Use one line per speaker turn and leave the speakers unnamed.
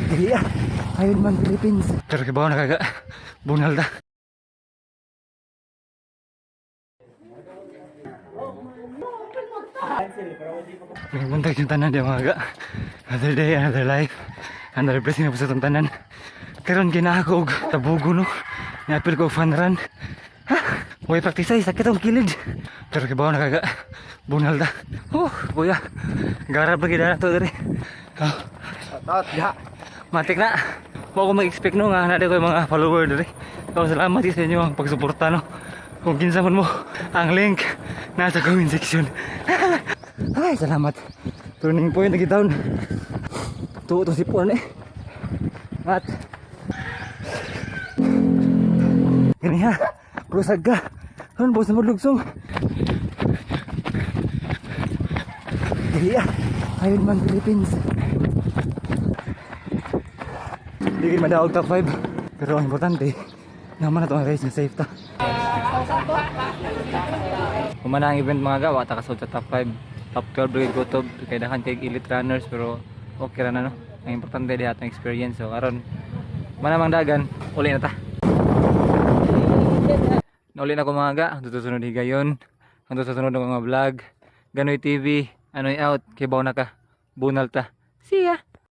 Dili ah. Ironman Philippines. Pero kibaw na kaga. Bunal ta. Nagbuntag yung tanan di mga ga. Another day, another life. Another blessing na po sa itong tanan. Karon kinako og tabugo no. Niapil ko og fun run. Ha? Way practice ay sakit ang kilid. Pero kibaw na kaga. Bunal ta. Oh, kuya. Garab lagi na to diri. Oh.
Tot, ya.
Matik na. Mo ako mag-expect no nga naa ko yung mga follower diri. So, salamat sa inyo ang pagsuporta no. Kung kinsa man mo, ang link nasa comment section. Ay, salamat. Turning point lagi down. Tuo to si Puan eh. At gani ha. Prusag ka. Ron boss mo lugsong. Dili ah. Ironman Philippines. Hindi kin madaog top 5. Pero ang importante, naman na itong race na safe ta. Humana ang event mga gawa, ta kasud sa top 5, top 12 lagi kutob kay daghan kay elite runners, pero okay ra na no. Ang importante diha atong experience. So karon mana mang dagan, uli na ta. Nauli na ko mga ga, ang susunod higayon, ang susunod ng mga vlog. Ganoy TV, anoy out, kibaw na ka. Bunal ta. See ya.